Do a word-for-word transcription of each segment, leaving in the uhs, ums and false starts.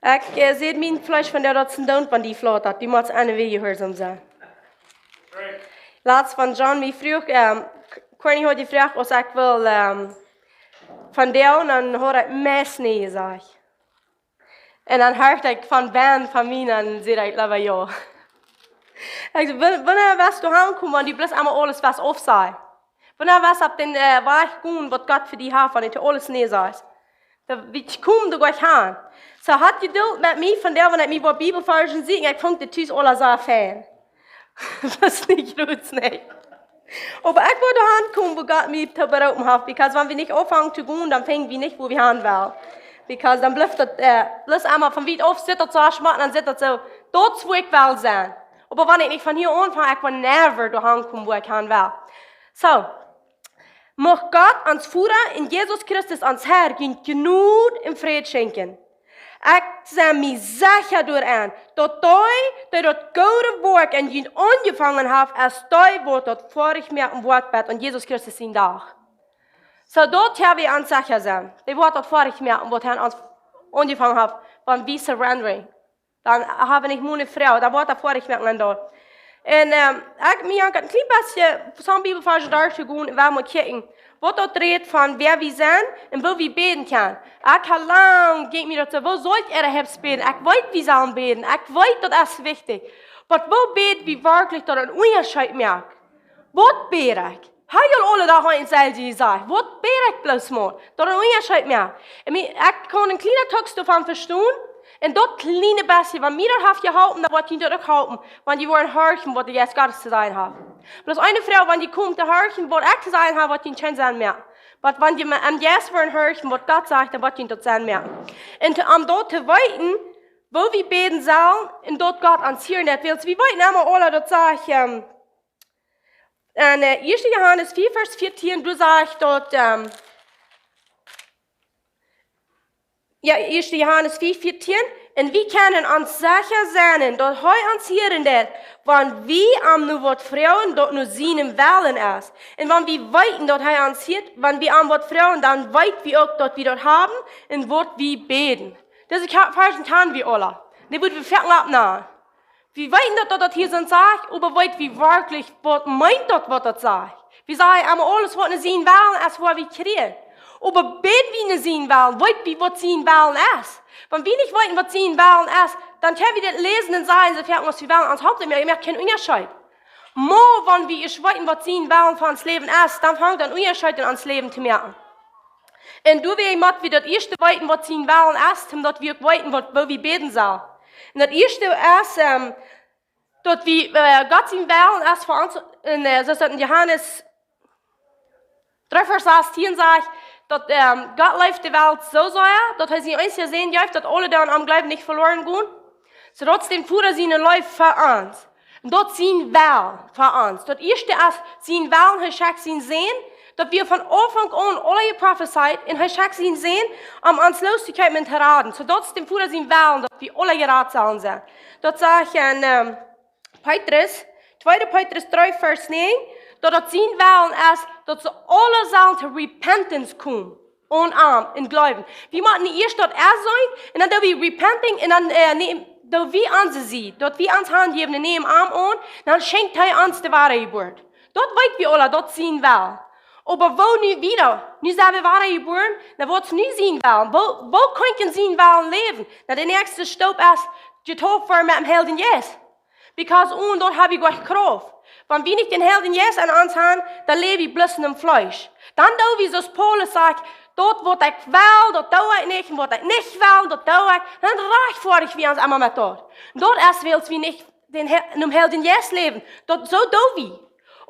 Ekj, äh, sie mien Fleesch von dee daut sien doonen, von dee flaut daut. Dee mott aune Wäaj jehuarsom sennen. Latst von John mie fruach, ähm, Corny haud jefroacht, aus ekj wull, ähm, von dee, un dan haud ekj meist nä jesajcht. Un dan horcht ekj von Ben von mie, dan säd ekj leewa jo. Ekj saj, "Wan-, wanea woascht du hankomen, wan du bloos emol aules woascht aufsajen? Wanea woascht opp dän, äh, Wajch gonen, waut Gott fa die haft, wan du aules nä sajchst?" Dan, wie komen doa jlikj han. See haud Jedult met mie, von dee, wan ekj mie woo Bibelvarsch sieekjen, ekj funk dee tus aula soo fein. Daut es nich goot, nä. Oba ekj wull doa hankomen, wua Gott mie too beroopen haft, because wan wie nich aunfangen to gonen, dan finj wie nich, wua wie han wellen. Because dan blift daut, äh, bloos emol von wiet auf, sitt daut soo schmock, dan sitt daut soo, daut es wua ekj well sennen. Oba wan ekj nich von hia aunfang, ekj woa never doa hankomen, wua ekj han well. So, mucht Gott, ons Voda, un Jesus Christus, ons Herr, junt Jnod un Fräd schenkjen. Ekj sie mie secha doaraun, daut dee, dee daut goode Woakj en junt aunjefongen haft, es dee, waut daut foadich moaken woat bat aun Jesus Christus sien Dach. So, daut ha wie ons secha sennen. Dee woat daut foadich moaken, waut hee aun ons aunjefongen haft, wan wie surrendering. Dan ha wie nich mol eene Froag, dan woat daut foadich moaken aun daut. Un, ähm, ekj, mie haft een kjlien bät, äh, some Bibelvarsch doa to gonen, un wie motten kjikjen, waut daut rät von wäa wie sent un woo wie bäden kjennen. Ekj ha lang, jinkj mie daut soo, woo saul ekj ea hebs bäden? Ekj weet, wie sellen bäden. Ekj weet, daut es wichtich. Oba woo bäd wie werkjlich, daut een Unjascheet moakt? Waut bäd ekj? Ha ekj aul aule Doag een selwjet jesajcht? Waut bäd ekj bloos mol? Daut een Unjascheet moakt. Un mie, ekj kaun een kjlienen Text doavon vestonen. Un daut kjliene bät, waut mie daut haft jeholpen, daut woat junt daut uk halpen, wan jie woaren horchen, waut de Jeist Gottes to sajen haft. Bloos eene Froag, wan jie komen to horchen, waut ekj to sajen hab, woat junt kjeen Senn moaken. Oba wan jie mea aum Jeist woaren horchen, waut Gott sajcht, dan woat junt daut Senn moaken. Un to, om daut to weeten, woo wie bäden sellen, un daut Gott ons hieren deit, wiels wie weeten emma aule, daut sajcht, ähm, en, äh, Ieeschte Johanes vea, Varsch vieetieen, doa sajcht daut, ähm, jo, Ieeschte Johanes vea, vieetieen, un wie kjennen ons secha sennen, daut hee ons hieren deit, wan wie am no waut froagen, daut no sienen Wellen es. Un wan wie weeten, daut hee ons hieet, wan wie am waut froagen, dan weet wie uk, daut wie daut haben, un waut wie bäden. Dise Varschen kjanen wie aule. Dee woat wie foaken oppnämen. Wie weeten daut, daut daut hia soo sajcht, oba weet wie werkjlich, waut meent daut, waut daut sajcht? Wie sajen emma, aules waut no sienen Wellen es, woa wie kjrieen. Oba bäd wie no sienen Wellen, weet wie, waut sienen Wellen es? Wan wie nich weeten, waut sienen Wellen es, dan kjenn wie dit läsen un sajen, soo foaken aus wie wellen, ons halpt daut nich mea, moakt kjeen Unjascheet. Mau wan wie ieescht weeten, waut sienen Wellen fa ons Läwen es, dan fangt een Unjascheet en ons Läwen to moaken. Un doawäajen mott wie daut ieeschte weeten, waut sienen Wellen es, om daut wie uk weeten, waut, woo wie bäden sellen. Un daut ieeschte es, ähm, daut wie, äh, Gott sienen Wellen es fa ons, un, äh, soo aus daut en Johanes dree Varsch sastieen sajcht, daut, ähm, Gott leeft de Welt soo sea, daut hee sienen eensjen Sän jeef, daut aule, dee aun am jleewen, nich veloren gonen. Soo daut es dän Voda siene Leew fa ons. Un daut es sien Well fa ons. Daut ieeschte es sien Well, hee schekjt sienen Sän. Daut wia von Aunfank aun aul jeprofezeit. Un hee schekjt sienen Sän, om ons loszukjeepen un to raden. Soo daut es dän Voda sien Well, daut wie aule jerat sellen sennen. Daut sajcht en, ähm, Petrus, tweede Petrus dree Varsch näajen, daut daut sien Well es, daut see aule sellen to repentance komen. Aun am, un jleewen. Wie motten ieescht daut ea seenen, un dan doo wie repenting, un dan, äh, näm, doo wie aun sien Sied, daut wie ons hanjäwen un nämen am aun, dan schenkjt hee ons de Wadajeburt. Daut weet wie aule, daut es sien Well. Oba woo nu wieda? Nu sent wie wadajebuaren, dan waut es nu sien Well? Woo, woo kaun ekj en sien Well läwen? Na, de näakjste Stap es, jedeept woaren met dän Heiljen Jeist. Because onen daut hab wie goa kjeen Krauft. Wan wie nich dän Heiljen Jeist en ons han, dan läw wie bloos en daut Fleesch. Dan doo wie soo aus Paulus sajcht, daut waut ekj well, daut doo ekj nich, un waut ekj nich well, daut doo ekj. Dan rajchtfoadich wie ons emma met daut. Daut es, wiels wie nich dän He-, en dän Heiljen Jeist läwen. Daut, soo doo wie.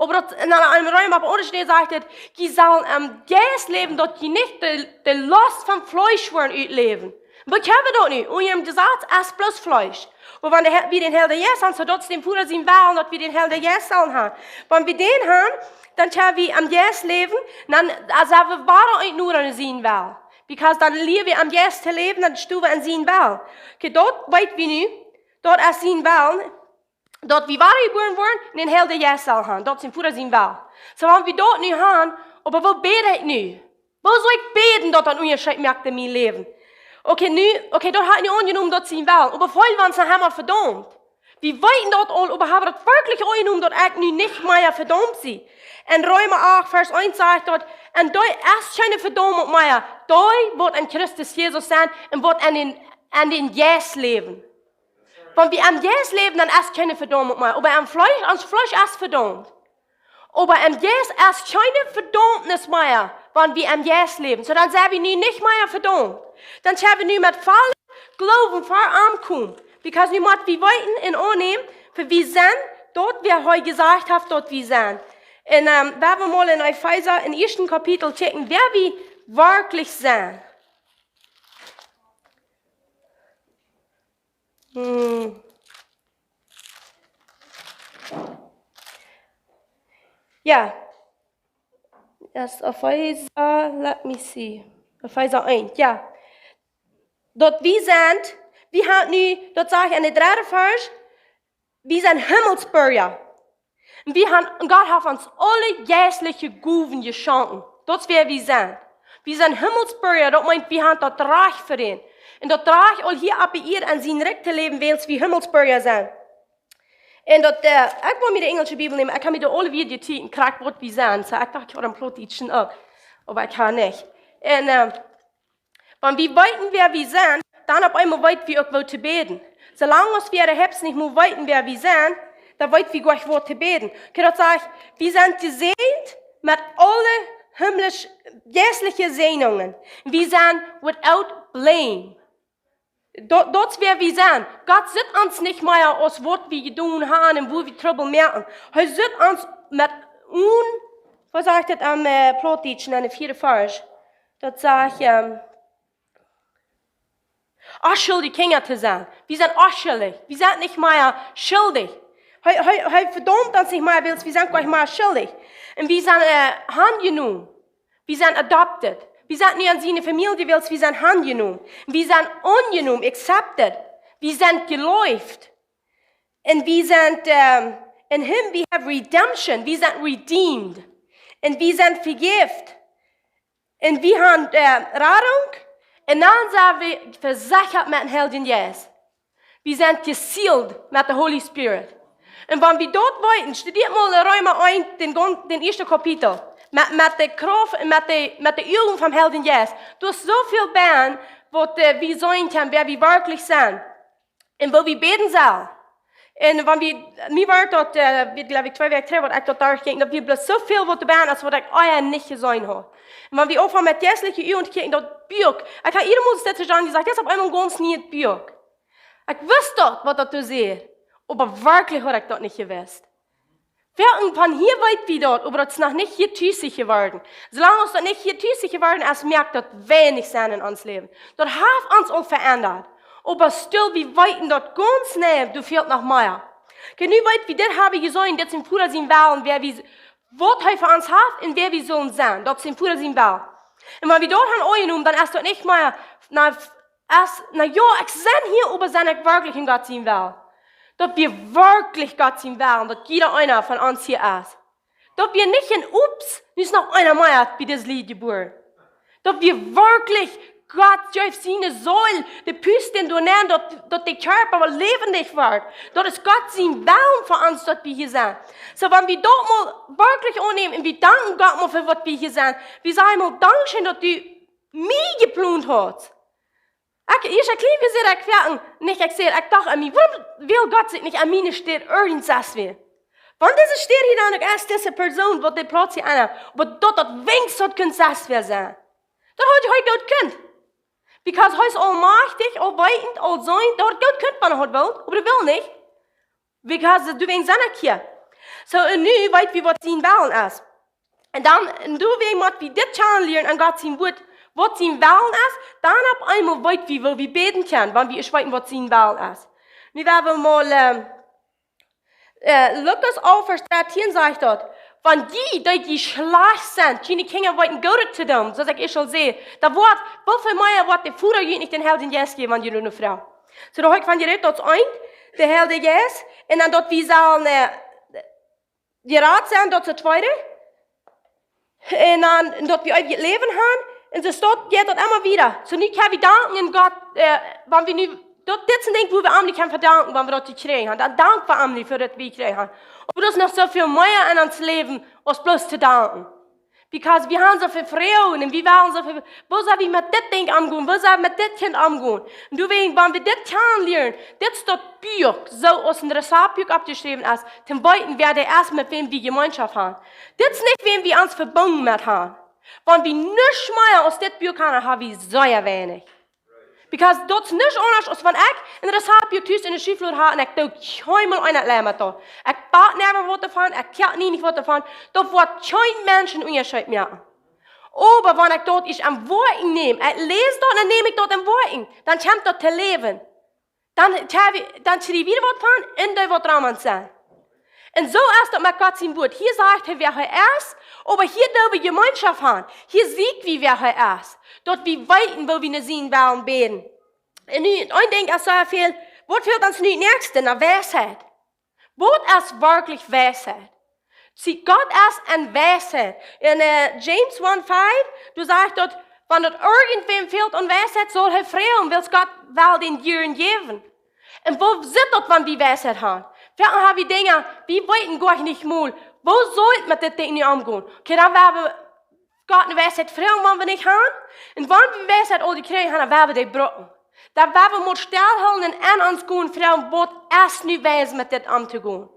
Oba daut, en, en Reema opp aundre Städ sajcht et, jie sellen em Jeist läwen, daut jie nich de, de Lost vom Fleesch woaren utläwen. Woo kjenn wie daut nu? Unja daut Jesaz es bloos Fleesch. Oba wan de He-, wie dän Heiljen Jeist han, soo daut es dän Voda sien Well, daut wie dän Heiljen Jeist sellen han. Wan wie dän han, dan kjenn wie em Jeist läwen, dan, dan sent wie wada en Ordnunk en sien Well. Because dan lieren wie em Jeist to läwen, dan stonen wie en sien Well. Okay, daut weet wie nu, daut es sien Well, daut wie wadajebuaren woaren, un dän Heiljen Jeist sellen han. Daut es dän Voda sien Well. Soo, wan wie daut nu han, oba woo bäd ekj nu? Woo saul ekj bäden, daut daut Unjascheet moakt en mien Läwen? Okay, nu, okay, daut haft nu aunjenomen, daut sien Wellen. Oba väl von ons haben vedoamt. Wie weeten daut aul, oba haben daut werkjlich aunjenomen, daut ekj nu nich mea vedoamt sie? En Reema acht, Varsch eent sajcht daut: "En doa es kjeene Vedoamunk mea, dee waut en Christus Jesus sent un waut en dän, en dän Jeist läwen." Wan wie em Jeist läwen, dan es kjeene Vedoamunk mea. Oba em Fleesch, ons Fleesch es vedoamt. Oba em Jeist es kjeene Vedoamnis mea, wan wie em Jeist läwen. Soo, dan sent wie nu nich mea vedoamt. Dan sent wie nu met vollen Gloowen ver am komen. Because nu motten wie weeten un aunnämen, wäa wie sent, daut wäa hee jesajcht haft, daut wie sent. Un, ähm, wan wie mol en Efeesa, em ieeschten Kapitel checken, wäa wie werkjlich sent. Hm. Jo. Daut es Efeesa, let me see. Efeesa eent, jo. Daut wie sent, wie haben nu, daut saj ekj en dän dredden Varsch, wie sent Himmelsbirja. Un wie haben, un Gott haft ons aule jeistelje Gowen jeschonken. Daut es wäa wie sent. Wie sent Himmelsbirja, daut meent, wie haben daut Rajcht fa am. Un daut Rajcht aul hia opp de Ieed en sien Rikj to läwen, wiels wie Himmelsbirja sent. Un daut, äh, ekj well mie de enjelsche Bibel nämen, ekj kaun mie de aule Wieed hia tieten, krakjt waut wie sent. Soo, ekj docht, ekj haud een Plautdietschen uk. Oba ekj haud nich. Un, äh, wan wie weeten, wäa wie sent, dan opp eemol weet wie uk, woo to bäden. Soo lang aus wie de Heilsche nich mea weeten, wäa wie sent, dan weet wie goanich, woo to bäden. Kjenn daut sajen, wie sent jesäajent met aule himmlische, jeistelje Säajnungen. Wie sent without blame. Daut, daut es wäa wie sent. Gott sitt ons nich mea aus waut wie jedonen haben un woo wie Trubbel moaken. Hee sitt ons met un-, waut sajcht daut aum, äh, Plautdietschen en dän vieeden Varsch? Daut sajcht, ähm, onschuldje Kjinja to sennen. Wie sent onschuldich. Wie sent nich mea schuldich. Hee, hee, hee vedaumt ons nich mea, wiels wie sent goanich mea schuldich. Un wie sent, äh, aunjenomen. Wie sent adopted. Wie sent nu en siene Famielje, wiels wie sent aunjenomen. Wie sent aunjenomen, accepted. Wie sent jeleeft. Un wie sent, ähm, in him we have redemption. Wie sent redeemed. Un wie sent vejäft. Un wie haben, äh, Radunk. Un dan sent wie vesechat met dän Heiljen Jeist. Wie sent jesealed met dän Holy Spirit. Un wan wie daut weeten, studieet mol Reema eent, dän gaun-, dän ieeschten Kapitel, met, met de Krauft un met de, met de Uagen vom Heiljen Jeist. Doa es soo väl bie, waut, äh, wie seenen kjennen, wäa wie werkjlich sent. Un woo wie bäden sellen. Un wan wie, mie wort daut, äh, wie, jleew ekj, twee Wäakj trigj, waut ekj daut doa kjikj, daut wia bloos soo väl waut doa bie es, waut ekj ea nich jeseenen haud. Un wan wie uk met jeistelje Uagen kjikjen, daut Buak, ekj hab hia mol dit jesajcht, daut es opp eemol gaunz nieet Buak. Ekj wist daut, waut daut doa sajcht, oba werkjlich haud ekj daut nich jewist. Väl von hia weet wie daut, oba daut es noch nich hia tus jeworden. Soo lang aus daut nich hia tus jeworden es, moakt daut weinich Senn en ons Läwen. Daut haft ons aul veendat. Oba still, wie weeten daut gaunz nau, doa fält noch mea. Kjikj, nu weet wie, dit hab wie jeseenen, dit es sien Voda sien Wellen, wäa wie, waut hee fa ons haft un wäa wie sellen sennen. Daut es sien Voda sien Wellen. Un wan wie daut haben aunjenomen, dan es daut nich mea, na, es, na jo, ekj sie hia, oba sie ekj werkjlich en Gott sien Wellen? Daut wia werkjlich Gott sien Wellen, daut jieda eena von ons hia es. Daut wia nich een Ups, nu es noch eena mea bie dit Lied jebuaren. Daut wia werkjlich Gott jeef siene Seel, de Pust doa nenn, daut, daut de Kjarpa wada läwendich wort. Daut es Gott sien Wellen fa ons, daut wie hia sent. Soo, wan wie daut mol werkjlich aunnämen un wie danken Gott mol fa waut wie hia sent, wie sajen mol: "Dankscheen, daut du mie jeplont hast." Ekj, ekj, ekj kjlien wia, säd ekj, jo, nich, ekj säd, ekj docht aun mie, wuarom well Gott sikj nich aun miene Städ irjent sest wäa? Wan dise Städ hia dan uk es, dise Persoon, waut dän Plauz hia aun, waut daut, daut weens daut kunn sest wäa sennen. Daut haud hee goot kunt. Because hee es aulmajchtich, aulweetend, aulseeend, daut haud goot kunt, wan hee haud wult, oba hee well nich. Because doawäajen sie ekj hia. Soo, un nu weet wie, waut sien Wellen es. Un dan, un doawäajen mott wie dit kjanen lieren aun Gott sien Wuat, waut sien Wellen es, dan opp eemol weet wie, woo wie bäden kjennen, wan wie ieescht weeten, waut sien Wellen es. Nu woa wie mol, ähm, äh, Lukas alf Varsch dartieen sajcht daut: "Wan jie, dee jie schlajcht sent, june Kjinja weeten Goodet to doonen", soo aus ekj ieescht aul säd, dan woat, woo väl mea woat de Voda junt nich dän Heiljen Jeist jäwen, wan jie doa nu froagen. Soo, doa hab ekj von jerät, daut es eent, de Heilje Jeist, un dan daut wie sellen, äh, jerat sennen, daut es daut tweede. Un dan daut wie eewjet Läwen haben. Un soo steit daut emma wada. Soo nu kjenn wie danken un Gott, äh, wan wie nu, daut, dit es een Dinkj, wua wie am nu kjennen vedanken, wan wie daut jekjräajen haben. Dan dank wie am nu fa daut, waut wie jekjräajen haben. Oba doa es noch soo väl mea en ons Läwen, aus bloos to danken. Because wie haben soo väl Froagen un wie wellen soo väl, woo sell wie met dit Dinkj omgonen, woo sell wie met dit Kjint omgonen. Un doawäajen, wan wie dit kjanen lieren, dit es daut Buak, soo aus een Rezaptbuak oppjeschräwen es, toom weeten, wäa dee es, met wäm wie Jemeenschoft haben. Dit es nich, wäm wie ons vebungen met haben. Wan wie nuscht mea aus dit Buak haben, dan haben wie sea weinich. Because daut es nuscht aundasch aus wan ekj een Rezaptbuak tus enne Schufflod hab un ekj doo kjeenmol een Läwen met daut. Ekj bak never waut doavon, ekj kjak nie nich waut doavon. Daut woat kjeen Mensch een Unjascheet moaken. Oba wan ekj daut ieescht aun Woakjen näm, ekj läs daut un dan näm ekj daut aun Woakjen, dan kjemt daut to Läwen. Dan, dan kjrie wie waut von un dee waut doaraun sennen. Un soo es daut met Gott sien Wuat. Hia sajcht hee, wäa hee es, oba hia doo wie Jemeenschoft haben. Hia sieekj wie, wäa hee es. Daut wie weeten, woo wie no sien wellen bäden. Un nu, een Dinkj es soo väl, waut fält ons nu daut näakjste? Na, Weisheit. Waut es werkjlich Weisheit? See, Gott es een Weisheit. En, äh, James one five, doa sajcht daut, wan daut irjentwäm fält aun Weisheit, saul hee froagen, wiels Gott well dee jieren jäwen. Un woo sitt daut, wan wie Weisheit haben? Foaken haben wie Dinja, wie weeten goanich mol, woo saul ekj met dit Dinkj nu omgonen? Okay, dan woa wie Gott no Weisheit froagen, wan wie nich haben. Un wan wie Weisheit aul jekjräajen haben, dan woa wie dee brucken. Dan woa wie mol stellhoolen un aun ons gonen froagen, waut es nu weis met dit omtogonen?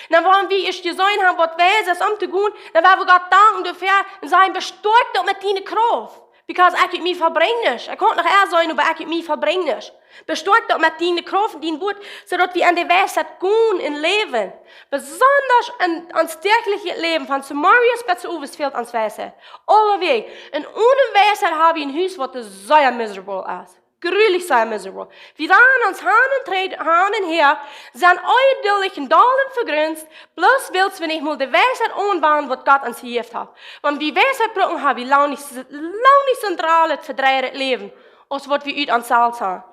Dan wan wie ieescht jeseenen haben, waut weis es omtogonen, dan woa wie Gott danken doafäa un sajen, bestoakj daut met diene Krauft. Because ekj ut mie velenjd nuscht. Ekj kaun noch ea sennen, oba ekj ut mie velenjd nuscht. Bestoakj daut met diene Krauft un dien Wuat, soo daut wie aun de Weisheit gonen un läwen. Besondasch en ons däachlichet Läwen, von zemorjes bat zeowes fält ons Weisheit. Aulawäajen. Un one Weisheit haben wie een Hus, waut sea miserable es. Grulich sea miserable. Wie doonen ons han un träd-, han un häa, sent onjeduldich un doll un vegrinst, bloos wiels wie nich mol de Weisheit aunwenjen, waut Gott ons jejäft haft. Wan wie Weisheit brucken, haben wie lang nich, lang nich soo een drollet, vedreieet Läwen, aus waut wie ut ons selfst haben.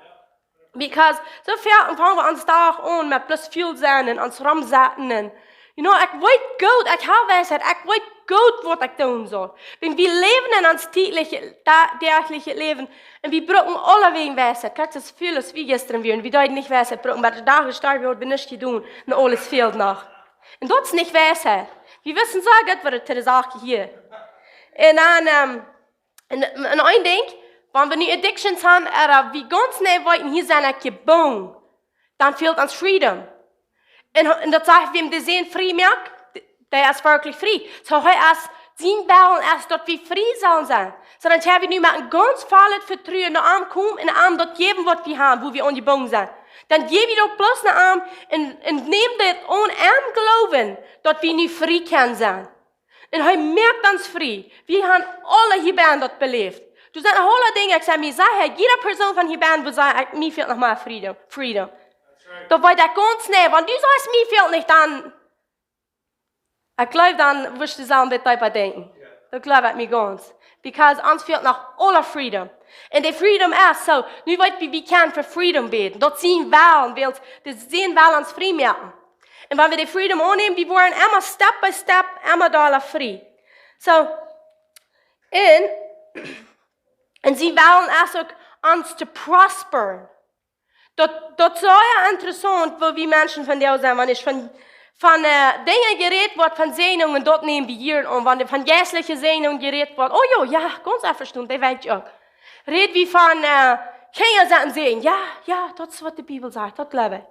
Because soo väl fangen wie onsen Dach aun met bloos väl sennen un ons romsetten un, you know, ekj weet goot, ekj hab Weisheit, ekj weet goot, waut ekj doonen saul. Wan wie läwen en ons däachlichet, da-, däachlichet Läwen un wie brucken aulawäajen Weisheit. Kjikj, daut es väl aus wie jistren wieren. Wie deeden nich Weisheit brucken, oba de Dach es doa, wie haben nuscht jedonen. Un aules fält noch. Un daut es nich Weisheit. Wie wisten soo goot, waut et to de Sach hieet. Un dan, ähm, un, un een Dinkj, wan wie nu Addictions haben, ooda wie gaunz nau weeten, hia sie ekj jebungen, dan fält ons freedom. Un, un daut sajcht, wäm de Sän frie moakt, dee es werkjlich frie. Soo hee es, sien Wellen es, daut wie frie sellen sennen. Soo dan kjenn wie nu met een gaunz vollet Vetruen no am komen un am daut jäwen, waut wie haben, wua wie aunjebungen sent. Dan jäw wie daut bloos no am un, un näm daut aun em Gloowen, daut wie nu frie kjennen sennen. Un hee moakt ons frie. Wie haben aule hia bennen daut beläft. Doa sent een hoop Dinja, ekj saj mie, saj hee, jieda Persoon von hia bennen, wua saj ekj, mie fält noch mea freedom, freedom. Daut weet ekj gaunz nau, wan du sajchst, mie fält nich, dan, ekj gloow, dan woascht du selfst een bät deepa denkjen. Daut gloow ekj mie gaunz. Because ons fält noch aule freedom. Un de freedom es soo, nu weet wie, wie kjennen fa freedom bäden. Daut sien Wellen, wiels de Sän well ons frie moaken. Un wan wie de freedom aunnämen, wie woaren emma step by step, emma dolla frie. Soo, un, un sien Wellen es uk ons to prosper. Daut, daut es sea interessaunt, woo wie Menschen vondoag sent, wan von, von, äh, Dinja jerät woat, von Säajnungen, daut näm wie hia aun, wan von jeistliche Säajnungen jerät woat, oh jo, jo, gaunz vestonen, dee weet ekj uk. Räd wie von, äh, Kjinja sennen Säajen, jo, jo, daut es waut de Bibel sajcht, daut gloow ekj.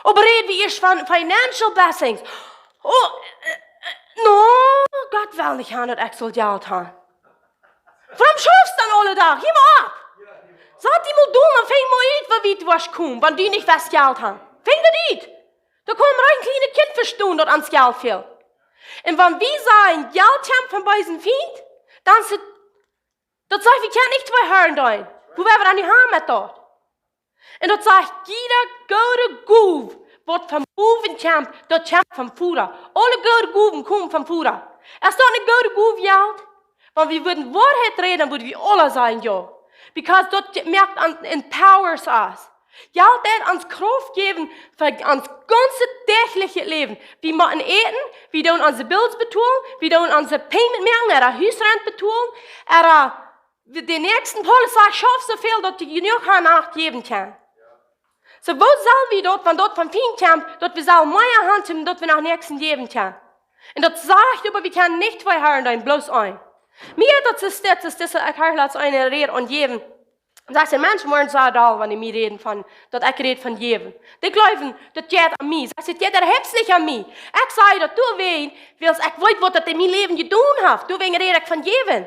Oba räd wie ieescht von financial blessings. Oh, äh, äh, no, Gott well nich haben, daut ekj saul Jelt haben. Wuarom schaufst du dan aule Dach? Hia mol opp. Sat die mol dol un fang mol ut, woo wiet du woascht komen, wan du nich woascht Jelt haben. Fang daut ut. Doa kaun een kjlienet Kjint vestonen, daut ons Jelt fält. Un wan wie sajen, Jelt kjemt vom beesen Fient, dan es et, daut sajcht, wie kjennen nich twee Harn deenen. Woo woa wie dan nu han met daut? Un daut sajcht, jieda goode Gow, waut von bowen kjemt, daut kjemt vom Voda. Aule goode Gowen komen vom Voda. Es daut eene goode Gow, Jelt? Wan wie wudden Woarheit räden, dan wudden wie aule sajen, jo. Because daut moakt ons, empowers us. Jelt deit ons Krauft jäwen fa ons gaunzet däachlichet Läwen. Wie motten äten, wie doonen onse Bills betolen, wie doonen onse payment moaken, ooda Husrent betolen, ooda De näakjsten Paulus sajcht: Schauf soo väl daut du jenuach hast, daut du jäwen kaust. Soo, woo sell wie daut, wan daut vom Fient kjemt, daut wie sellen mea han, daut wie noch näakjsten jäwen kjennen? Un daut sajcht, oba wie kjennen nich twee Harn deenen, bloos een. Mie daut es dit, es dit, ekj hia latst eene Räd aun jäwen. Sajcht een Mensch: Morjen soo doll, wan dee mie räden von, daut ekj räd von jäwen. Dee jleewen, daut jeit aun mie. Sajcht see: Daut jeit nich aun mie. Ekj saj daut doawäajen, wiels ekj weet, waut daut en mien Läwen jedonen haft. Doawäajen räd ekj von jäwen.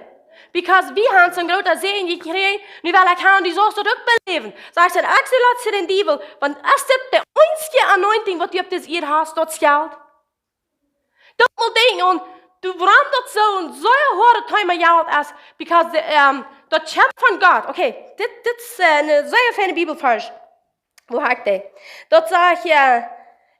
Because wie haben soon grooten Säajen jekjräajen, nu well ekj han, du saust daut uk beläwen. Sajcht see: Ekj saj latst to dän Diewel, wan es dit de eensje anointing, waut du opp dise Ieed hast, daut es Jelt? Daut mott denkjen aun, du, wuarom daut soon sea hoadet Thema Jelt es, because de, ähm, daut kjemt von Gott. Okay, dit, dit es, äh, een sea feina Bibelvarsch. Woo hab ekj dee? Daut sajcht, äh,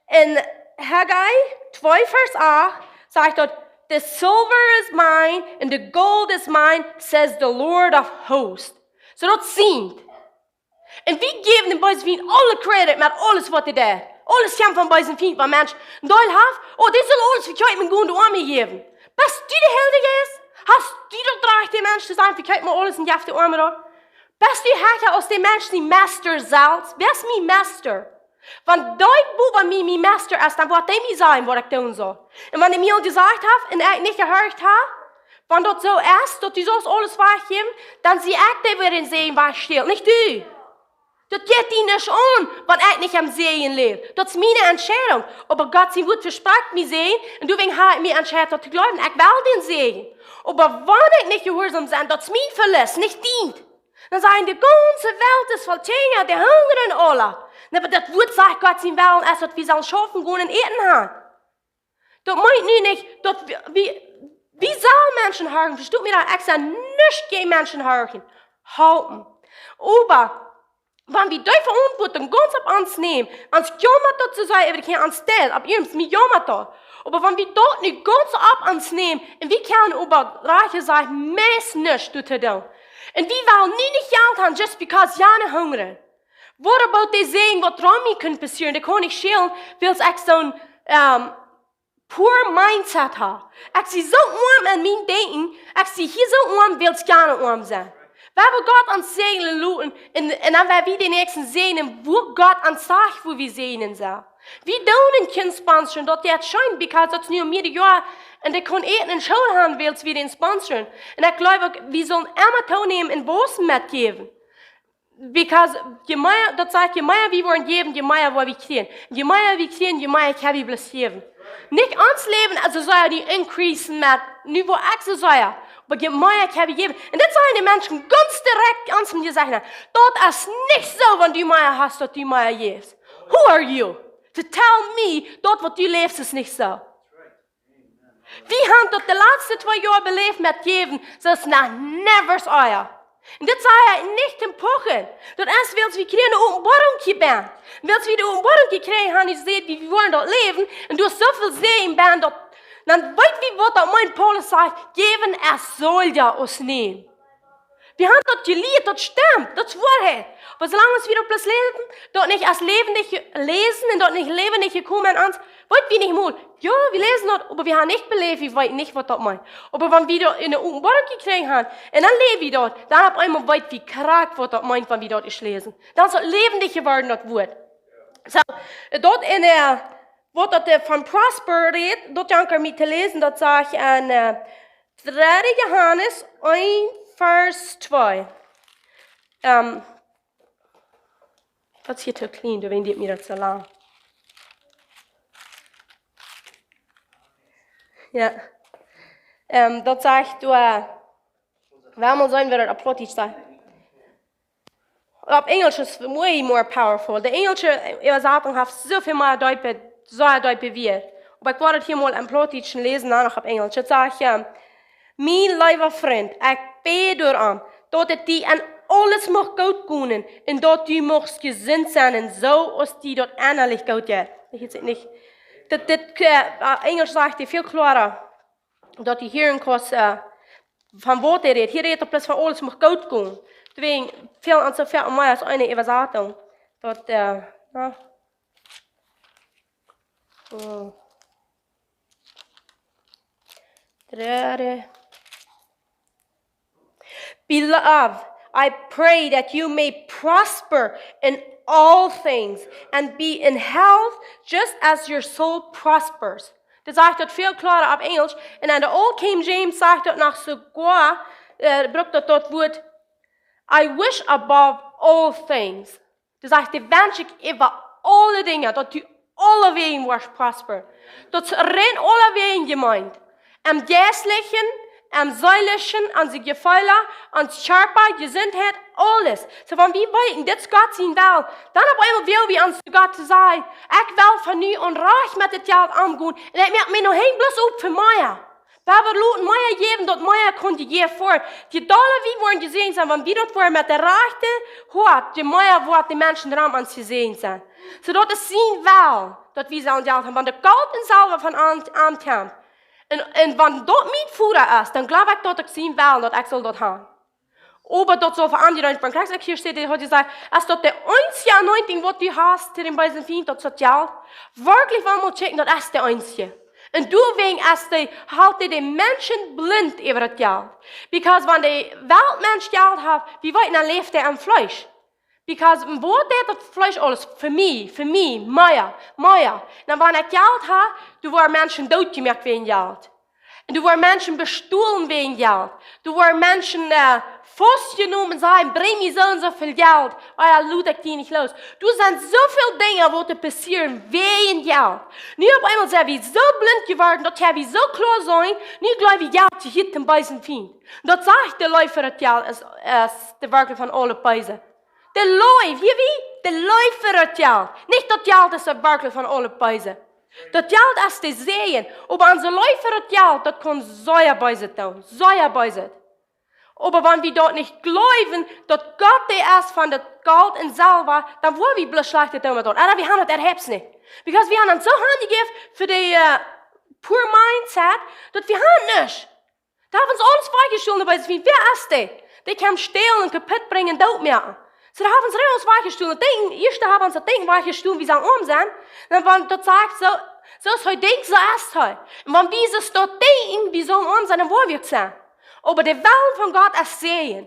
en Haggai twee Varsch acht, sajcht daut: "The silver is mine and the gold is mine, says the Lord of hosts." Soo daut sent. Un wie jäwen dän beesen Fient aule credit met aules, waut hee deit. Aules kjemt vom beesen Fient, wan Mensch een Deel haft: "Oh, dee saul aules vekjeepen un gonen de Oame jäwen." Best du de Heilje Jeist? Hast du daut Rajcht, de Mensch to sajen: "Vekjeep mau aules un jeff de Oame daut"? Best du hecha aus de Mensch sien Meister selfst? Wäa es mien Meister? Wan dee bowa mie mien Meister es, dan woat dee mie sajen, waut ekj doonen saul. Un wan dee mie aul jesajcht haft un ekj nich jehorcht hab, wan daut soo es, daut du saust aules wajchjäwen, dan sie ekj dee, waut dän Säajen wajchstält, nich du. Daut jeit die nuscht aun, wan ekj nich em Säajen läw. Daut es miene Entscheidunk. Oba Gott sien Wuat vesprakjt mie Säajen, un doawäajen hab ekj mie entscheit, daut to jleewen. Ekj well dän Säajen. Oba wan ekj nich jehuarsom sie, daut es mien Veloss, nich dien. Dan sajen: "De gaunze Welt es voll Kjinja, dee hungren aula." Na, oba daut Wuat sajcht, Gott sien Wellen es, daut wie sellen schaufen gonen un Äten han. Daut meent nu nich, daut wie, wie, wie sellen Menschen horchen. Vestoot mie daut, ekj saj nuscht jäajen Menschen horchen. Halpen. Oba wan wie dee Veauntwuatunk gaunz opp ons nämen, ons jaumat daut soo sea, äwa de Kjinja, ons Deel, opp iernst, mie jaumat daut. Oba wan wie daut nu gaunz opp ons nämen, un wie kjennen oba rajcht jesajcht meist nuscht doatoo doonen. Un wie wellen nu nich Jelt han, just because jane hungren. What about dee Säajen, waut rom mie kunn passieren? Dee kaun ekj schälen, wiels ekj soon, ähm, poor mindset hab. Ekj sie soo oam en mien Denkjen, ekj sie hia soo oam, wiels jane oam sent. Wie woaren Gott ons säajnen loten, un, un dan woa wie de Näakjsten säajnen, woo Gott ons sajcht, woo wie säajnen sellen. Wie doonen kjeen sponsoren, daut jeit scheen, because daut es nu aul mea Joaren, un dee kaun Äten un School han, wiels wie dän sponsoren. Un ekj jleew uk, wie sellen emma toonämen un wausen met jäwen. Because je mea, daut sajcht, je mea wie woaren jäwen, je mea woa wie kjrieen. Je mea wie kjrieen, je mea kjenn wie bloos jäwen. Nich ons Läwen, aulsoo soo, dee increasen met, nu woa ekj soo sajen. Oba je mea kjenn wie jäwen. Un dit sajen de Menschen gaunz direkt ons em Jesecht. Daut es nich soo, wan du mea hast, daut du mea jäwst. Who are you to tell me, daut waut du läwst es nich soo? Wie haben daut de latste twee Joaren beläft met jäwen, soo aus noch never ea. Un dit saj ekj nich toom puchen. Daut es, wiels wie kjrieen eene Openboarunk hia bennen. Wiels wie de Openboarunk jekjräajen haben, es dit, wie woaren daut läwen. Un doa es soo väl Säajen bennen, daut, dan weet wie, waut daut meent, Paulus sajcht, jäwen es soo sea aus nämen. Wie haben daut jelieet, daut stemt, daut es Woarheit. Oba soo lang aus wie daut bloos läsen, daut nich aus läwendich läsen un daut nich läwendich komen aun ons, weet wie nich mol. Jo, wie läsen daut, oba wie haben nich beläft, wie weeten nich, waut daut meent. Oba wan wie daut en de Openboarunk jekjräajen haben, un dan läw wie daut, dan opp eemol weet wie krakjt, waut daut meent, wan wie daut ieescht läsen. Dan es daut läwendich jeworden, daut Wuat. Soo, daut en, äh, waut daut, äh, von Prosper rät, daut jankat mie to läsen, daut saj ekj en, äh, dredde Johanes eent, Varsch twee. Ähm, daut es hia too kjlien, doawäajen deit mie daut soo lang. Jo. Ähm, daut sajcht doa, well mol seenen, woo daut opp Plautdietsch sajcht. Opp Enjlisch es way more powerful. De enjlische Äwasatunk haft soo väl mea deepe, sea deepe Wieed. Oba ekj woa daut hia mol em Plautdietschen läsen, dan noch opp Enjlisch. Daut sajcht, jo: "Mien leewa Frint, ekj bäd doaromm, daut et die en aules mucht goot gonen un daut du muchst jesunt sennen, soo aus die daut ennalich goot jeit." Ekj weet nich. Daut, dit, äh, Enjlisch sajcht hia väl kloara, daut du hia en Kurs, äh, von waut hee rät. Hia rät hee bloos von aules mucht goot gonen. Doawäajen fält ons soo väl mea aus eene Äwasatunk. Daut, äh, jo. Oh. Dredde. Beloved, I pray that you may prosper in all things and be in health just as your soul prospers. Dit sajcht daut väl kloara opp Enjelsch. Un en de Old King James sajcht daut noch soogoa, äh, brukt daut, daut Wuat, I wish above all things. Dit sajcht, dee wensch ekj äwa aule Dinja, daut du aulewäajen woascht prosperen. Daut es rein aulewäajen jemeent. Em jeistlichen, em seelischen, aun de Jefeelen, aun dän Kjarpa, Jesuntheit, aules. Soo, wan wie weeten, dit es Gott sien Well, dan opp eemol well wie aun Gott sajen, ekj well von nu aun rajcht met dit Jelt omgonen. Un ekj moak mie noch nich bloos opp fa mea. Wie woaren loten mea jäwen, daut mea kaun jejäft woaren. Je dolla wie woaren jesäajent sennen, wan wie daut woaren met de rajchte Hoat, je mea woaren de Menschen rom ons jesäajent sennen. Soo daut es sien Well, daut wie sellen Jelt haben. Wan daut Golt un Selwa von am, am kjemt. Un, un wan daut mien Voda es, dan jleew ekj daut ekj sien Well, daut ekj saul daut haben. Oba daut saul fa am jedonen, wan Christus hia steit, dee haft jesajcht, es daut de eensje Anointing waut du hast to dän beesen Fient, daut es daut Jelt? Werkjlich, wan wie checken, daut es de eensje. Un doawäajen es dee, helt dee de Menschen blint äwa daut Jelt. Because wan de Weltmensch Jelt haft, wie weeten, dan läft hee aum Fleesch. Because waut deit daut Fleesch aules? Fa mie, fa mie, mea, mea. Dan wan ekj Jelt hab, dan woaren Menschen dootjemoakt wäajen Jelt. Un dan woaren Menschen bestolen wäajen Jelt. Dan woaren Menschen, äh, faustjenomen un sajen, brinj mie soo un soo väl Jelt. Oh jo, lot ekj die nich los. Doa sent soo väl Dinja waut doa passieren wäajen Jelt. Nu opp eemol sent wie soo blint jeworden, daut wie soo kloa sent, nu jleew wie Jelt jehieet dän beesen Fient. Daut sajcht, de Leew fa daut Jelt es, es de Werkjel von aul daut Beese. De Leew, hia wie? De Leew fa daut Jelt. Nich daut Jelt es de Werkjel von aul daut Beese. Daut Jelt es de Säajen. Oba onse Leew fa daut Jelt, daut kaun sea beeset doonen. Sea beeset. Oba wan wie daut nich jleewen, daut Gott dee es von daut Golt un Selwa, dan woa wie bloos Schlajchtet doamet doonen. Oba wie haben daut äwahaupt nich. Because wie haben ons soo aunjejäft fa de, äh, poor mindset, daut wie haben nuscht. Doa haben wie aules wajchjestolen, oba wie, wäa es dee? Dee kaun stälen un kaput brinjen un dootmoaken. Soo, doa haben wie aules wajchjestolen. Denkjen, ieescht haben wie daut Denkjen wajchjestolen, wie sellen oam sennen. Dan wan daut sajcht soo, soo aus hee denkjt, soo es hee. Un wan wie soo daut denkjen, wie sellen oam sennen, dan woa wie uk sennen. Oba de Well von Gott es Säajen.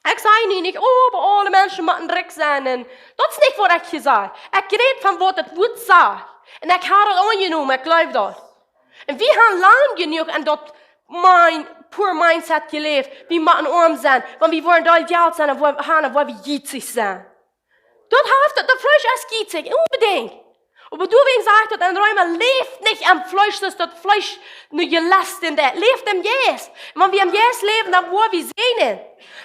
Ekj saj nu nich, oh, oba aule Menschen motten rikj sennen. Un daut es nich waut ekj hia saj. Ekj räd von waut daut Wuat sajcht. Un ekj hab daut aunjenomen, ekj jleew daut. Un wie haben lang jenuach en daut mind-, poor mindset jeläft. Wie motten oam sennen, wan wie woaren doll Jelt sennen, dan woa-, haben, dan woa wie jietsich sennen. Daut haft daut, daut Fleesch es jietsich, onbedinjt. Oba doawäajen sajcht daut en Reema, läft nich aum Fleesch, daut daut Fleesch nu jelest haft. Läft em Jeist. Un wan wie em Jeist läwen, dan woa wie säajnen.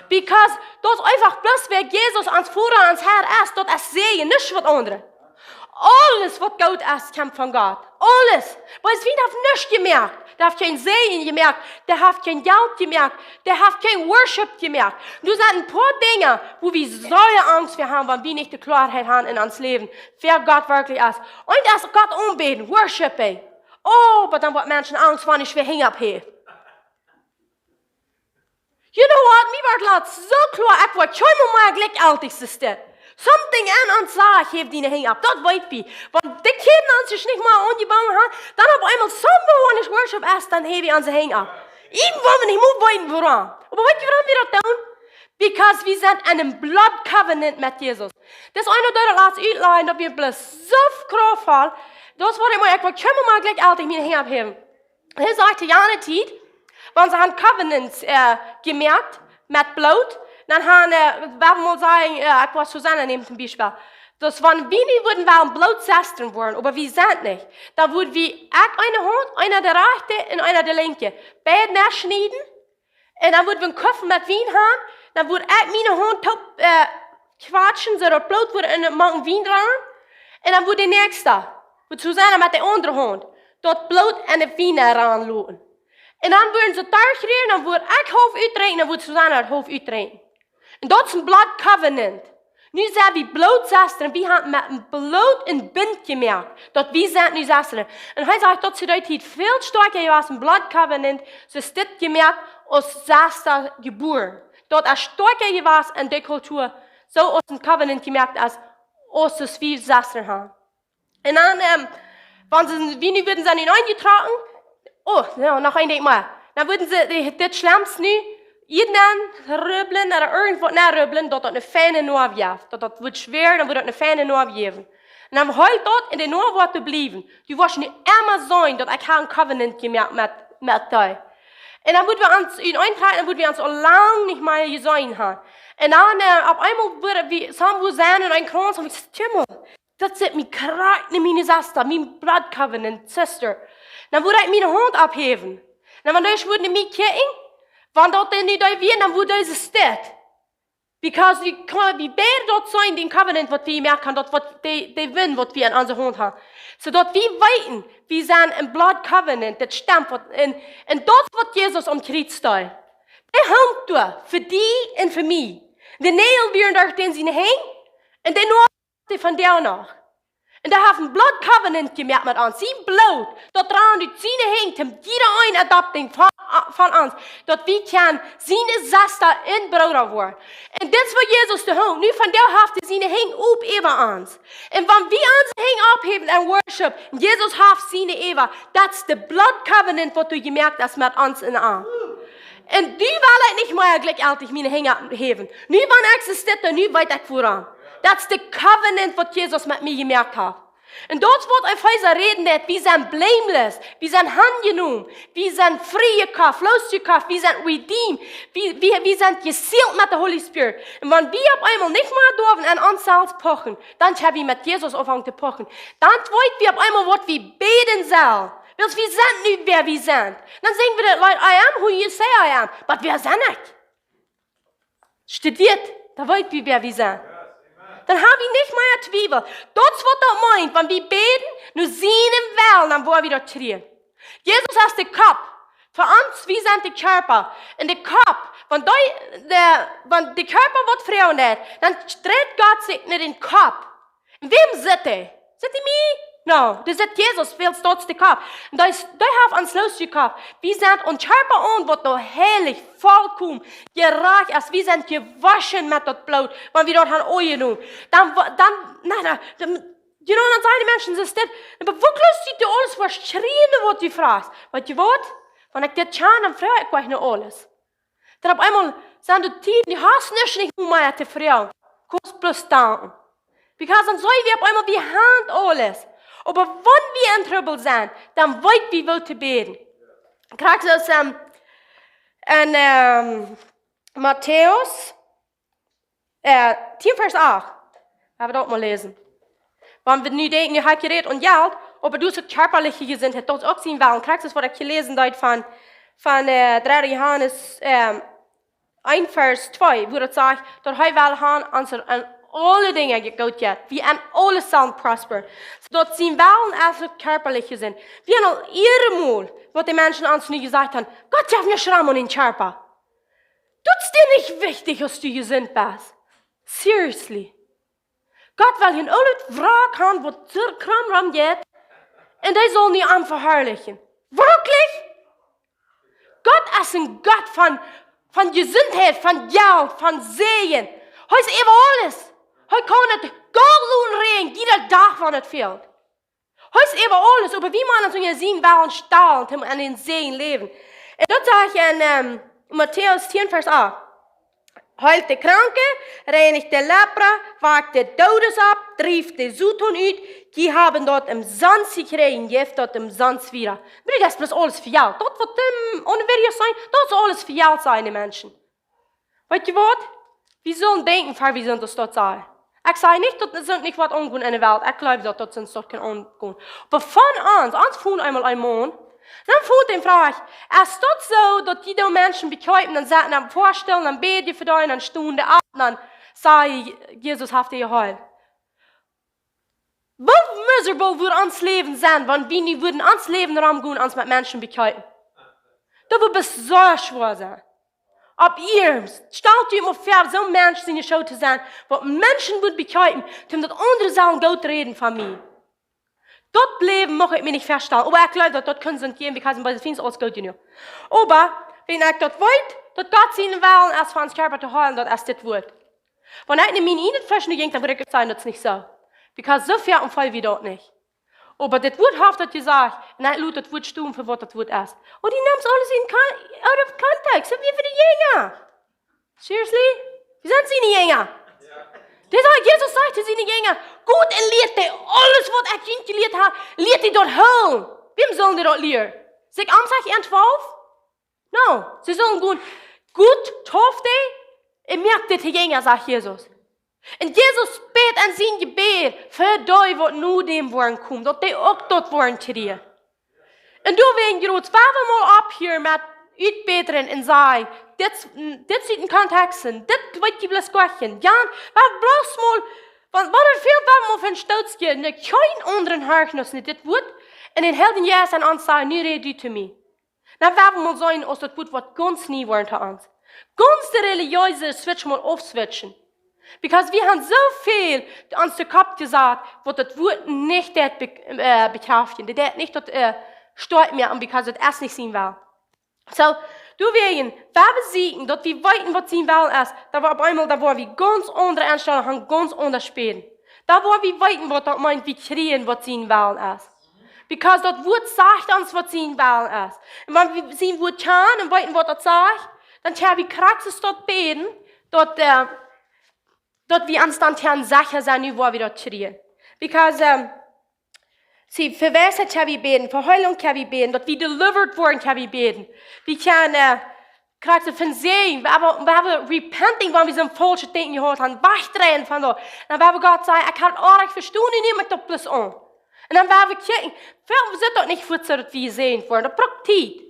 Because daut es eefach bloos wäa Jesus ons Voda, ons Herr es, daut es Säajen, nuscht waut aundret. Aules waut goot es, kjemt von Gott. Aules. Oba de Fient haft nuscht jemoakt. Dee haft kjeen Säajen jemoakt. Dee haft kjeen Jelt jemoakt. Dee haft kjeen Worship jemoakt. Doa sent een poa Dinja, wua wie sea Angst fa haben, wan wie nich de Kloaheit haben en ons Läwen, wäa Gott werkjlich es. Un daut es Gott aunbäden, worshipen. Oh, oba dan woaren Menschen angst, wan ekj de Henj opphäw. You know what? Mie wort latst soo kloa, ekj woa kjeenmol mea jlikjjeltich sennen. Something en ons sajcht, heew diene Henj opp. Daut weet wie. Wan de Kjinja ons nich mea aunjebungen haben, dan opp eemol somewhere wan et worship es, dan heew wie onse Henj opp. Even wan wie nich mea weeten wuarom. Oba weet jie wuarom wie daut doonen? Because wie sent en een blood covenant met Jesus. Daut es eena, dee daut latst utlajcht, daut wie bloos soo krauftvoll. Daut woat eemol, ekj woa kjeenmol mea jlikjjeltich miene Henj opphäwen. Hee sajcht, to jane Tiet, wan see haben covenants, äh, jemoakt met Bloot, dan haben, äh, wie wellen mol sajen, äh, ekj woa Susanne nämen toom Biespel. Daut wan wie nu wudden wellen Blootsestren woaren, oba wie sent nich, dan wudd wie, ekj eene Haunt, eena de rajchte un eena de linkje, beid aufschnieden, un dan wudd wie eenen Koffel met Wien haben, dan wudd ekj miene Haunt toop, äh, kjwatschen, soo daut Bloot wudd en, mank dän Wien rannen, un dan wudd de näakjsta, wudd Susanne met de aundre Haunt, daut Bloot en dän Wien rannen loten. Un dan wudden see derchrieren, dan wudd ekj haulf utdrinkjen, dan wudd Susanne daut haulf utdrinkjen. Un daut es een blood covenant. Nu sent wie Blootsestren, wie haben met een Bloot een Bunt jemoakt, daut wie sent nu Sestren. Un hee sajcht, daut es de Tiet väl stoakja jewast, een blood covenant, soo es dit jemoakt aus Sesta jebuaren. Daut es stoakja jewast en de Kultua, soo aus een covenant jemoakt es, aus wie Sestren haben. Un dan, ähm, wan see, wan wie wudden sennen enjetrocken, oh, jo, noch een Dinkj mea. Dan wudden see, de, dit Schlems nu, Irjent nenn rubblen, ooda irjentwaut nenn rubblen, daut daut eene feine Noaw jeft. Daut daut woat schwoa, dan woat daut eene feine Noaw jäwen. Un dan helt daut un de Noaw woat doa bliewen. Du woascht nu emma seenen, daut ekj ha een Covenant jemoakt met, met die. Un dan woa wie ons en een Kjreis, dan woa wie ons aul lang nich mea jeseenen haben. Un dan, äh, opp eemol woa wie, soo woa wie sennen en een Krauns, un ekj saj: "Himmel, daut sitt mie krakjt no miene Sesta, mien Blood Covenant Sister." Dan wudd ekj miene Haunt opphäwen. Dan, wan dee wudd no mie kjikjen, wan daut dan nu dee wia, dan wudd dee soo stell. Because wie kjennen, wie beid daut seenen, dän Covenant, waut wie moaken, daut waut dee, dee Wunsch, waut wie aun onse Haunt haben. Soo daut wie weeten, wie sent een Blood Covenant, daut stemt waut en, en daut waut Jesus aum Kjriez deed. Dee hunk doa, fa die un fa mie. De Näajel wieren derch dän siene Henj, un dee Noaw dee vondoag noch. Un dee haft een Blood Covenant jemoakt met ons. Sien Bloot, daut rand ut siene Henj, om jieda een adopting von, von ons. Daut wie kjennen siene Sesta un Brooda woaren. Un dit es waut Jesus deit. Nu vondoag haft hee siene Henj op äwa ons. Un wan wie onse Henj opphäwen en Worship, un Jesus haft siene äwa, daut es de Blood Covenant waut doa jemoakt es met ons un am. Un nu well ekj nich mea jlikjjeltich miene Henj häwen. Nu, wan ekj soo sitt, nu weet ekj wuarom. Daut es de Covenant waut Jesus met mie jemoakt haft. Un daut es waut Efeesa rät, daut wie sent blameless, wie sent aunjenomen, wie sent frie jekoft, loosjekoft, wie sent redeemed, wie, wie, wie sent jesealt met de Holy Spirit. Un wan wie opp eemol nich mea derwen aun ons selfst pochen, dan ha wie met Jesus aunjefongen to pochen. Dan weeten wie opp eemol waut wie bäden sellen. Wiels wie sent nu wäa wie sent. Dan sinjen wie daut Leet: "I am who you say I am." Oba wäa sie ekj? Studieet, dan weet wie wäa wie sent. Dan ha wie nich mea Twiewel. Daut es waut daut meent, wan wie bäden no sienen Wellen, dan woa wie daut kjrieen. Jesus es de Kopp. Fa ons, wie sent de Kjarpa. Un de Kopp, wan dee, de, wan de Kjarpa waut froagen deit, dan dreit Gott sikj no dän Kopp. Un wäm sitt hee? Sitt hee mie? No, dee sitt Jesus, wiels daut es de Kopp. Un dee es, dee haft ons loosjekoft. Wie sent ons Kjarpa aun, waut nu heilich, vollkomen, jerajcht es. Wie sent jewoschen met daut Bloot, wan wie daut haben aunjenomen. Dan, wa-, dan, na, na, dan, you know, dan sajen de Menschen, soo stell, oba woo kaust du aules veschrieen, waut du froagst? Weetst du waut? Wan ekj dit kjan, dan froag ekj nich no aules. Dan opp eemol sent doa Tieden, du hast nuscht nich mea to froagen. Kaust bloos danken. Because dan saj wie opp eemol, wie haben aules. Oba wan wie en Trubbel sent, dan weet wie woo to bäden. Krakjt soo aus, ähm, en, ähm, Matäus, äh, tieen Varsch acht. Lot ons daut mol läsen. Wan wie nu denkjen, nu hab ekj jerät von Jelt, oba daut es uk kjarpaliche Jesuntheit, daut es uk sienen Wellen. Krakjt es waut ekj jeläsen haud von, von, äh, dredde Johanes, ähm, eent Varsch twee, wua daut sajcht, daut hee well haben, ons en aule Dinja goot jeit, wie en aules sellen prosperen. Soo daut sien Wellen es uk kjarpalich jesunt. Wie haben aul ea mol, waut de Menschen ons nu jesajcht haben: "Gott, jeft mie Schramm aun dän Kjarpa." Daut es die nich wichtich, aus du jesunt best. Seriously. Gott well hia een oolet Wrack haben, waut soo krom rom jeit. Un dee saul nu am veharlichen. Werkjlich? Gott es een Gott von, von Jesuntheit, von Jelt, von Säajen. Hee es äwa aules. Hee kaun daut Golt loten räajnen, jieda Dach, wan et fält. Hee es äwa aules, oba wie motten ons unja sienen Wellen stalen, om en dän Säajen läwen. Un daut sajcht en, ähm, Matäus tieen Varsch acht. Heilt de Kranke, reinigt de Lepra, weckt de Doodes opp, drieft de Soton ut, dee haben daut omsonst jekjräajen, jeft daut omsonst wieda. Bruder, daut es bloos aules fa Jelt. Daut waut, ähm, aun de Videos sent, daut es aules fa Jelt, sajen de Menschen. Weetst du waut? Wie sellen denkjen, ver wie sent, daut daut saj. Ekj saj nich, daut et nich woat aungonen en de Welt. Ekj jleew, daut daut soont uk kaun aungonen. Oba von ons, ons fungen eemol een Maun, dan fungen dee froag: "Es daut soo, daut dee doa Menschen bekjeepen, dan saten am väastalen, dan bäden fa dee, dan stunden dee opp, dan sajen, Jesus haft dee jeheilt?" Woo miserable wudd ons Läwen sennen, wan wie nu wudden ons Läwen romgonen, ons met Menschen bekjeepen? Daut wudd soo schwoa sennen. Opp iernst, stalt junt mol väa, soon Mensch siene Schoo to sennen, waut Menschen wudd bekjeepen, om daut aundre sellen goot räden von mie. Daut Läwen mucht ekj mie nich väastalen, oba ekj jleew, daut daut kunn soont jäwen, because en bie de Fient aules goot jenuach. Oba, wan ekj daut weet, daut Gott sienen Wellen es, fa ons Kjarpa to heilen, daut es dit Wuat. Wan ekj nu mien ieejnet Fleesch nu jinkj, dan wudd ekj sajen, daut es nich soo. Because soo väl un väl wie daut nich. Oba dit Wuat haft daut jesajcht, un ekj lot daut Wuat stonen fa waut daut Wuat es. Un du nemst aules en con-, out of context, daut wia fa de Jinja. Seriously? Wie sent siene Jinja? Dee sajcht, Jesus sajcht to siene Jinja: "Got un lieet dee aules, waut ekj junt jelieet hab, lieet dee daut hoolen." Wäm sullen dee daut lieren? Sikj aum Sach en twalf? No, see sullen gonen. Got, deept dee, un moakt dee to Jinja, sajcht Jesus. Un Jesus bät en sien Jebäd fa dee, waut no däm woaren komen, daut dee uk daut woaren kjrieen. Un doawäajen, Jrots, woa wie mol opphieren met utbätren un sajen: "Dit, dit sitt en Kontext, dit weet jie bloos goa nich." Jo, woa wie bloos mol, wan, wan wie väl, woa wie mol von stootskje, nä, kjeen aundren horchen aus nä dit Wuat, un dän Heiljen Jeist aun ons sajen: "Nu räd du to mie." Dan woa wie mol seenen, aus daut Wuat woat gaunz nie woaren to ons. Gaunz de relijeese Switch mol aufswitchen. Because wie haben soo väl ons de Kopp jesat, waut daut Wuat nich deit be-, äh, bekjräftjen. Daut deit nich daut, äh, stoakj moaken, because daut es nich sien Well. So, doawäajen, woa wie seenen, daut wie weeten, waut sien Well es, dan woa opp eemol, dan woa wie gaunz aundre Enstalunk haben, gaunz aundasch bäden. Dan woa wie weeten, waut daut meent, wie kjrieen, waut sien Well es. Because daut Wuat sajcht ons, waut sien Well es. Un wan wie sien Wuat kjanen un weeten, waut daut sajcht, dan kjenn wie krakjt soo daut bäden, daut, äh, daut wie ons dan kjennen secha sennen, nu woa wie daut kjrieen. Because, ähm, see, fa Weisheit kjenn wie bäden, fa Heilunk kjenn wie bäden, daut wie delivered woaren kjenn wie bäden. Wie kjennen, äh, krakjt soo von Säajen, wie haben, wie haben repenting, wan wie soon faulschet Denkjen jehaut haben, wajchdreien von daut. Dan woa wie Gott sajen: "Ekj hab daut oajch vestonen, un nu moak daut bloos om." Un dan woa wie kjikjen, fa wie sent daut nich fuaz, daut wie jesäajent woaren. Daut brukt Tiet.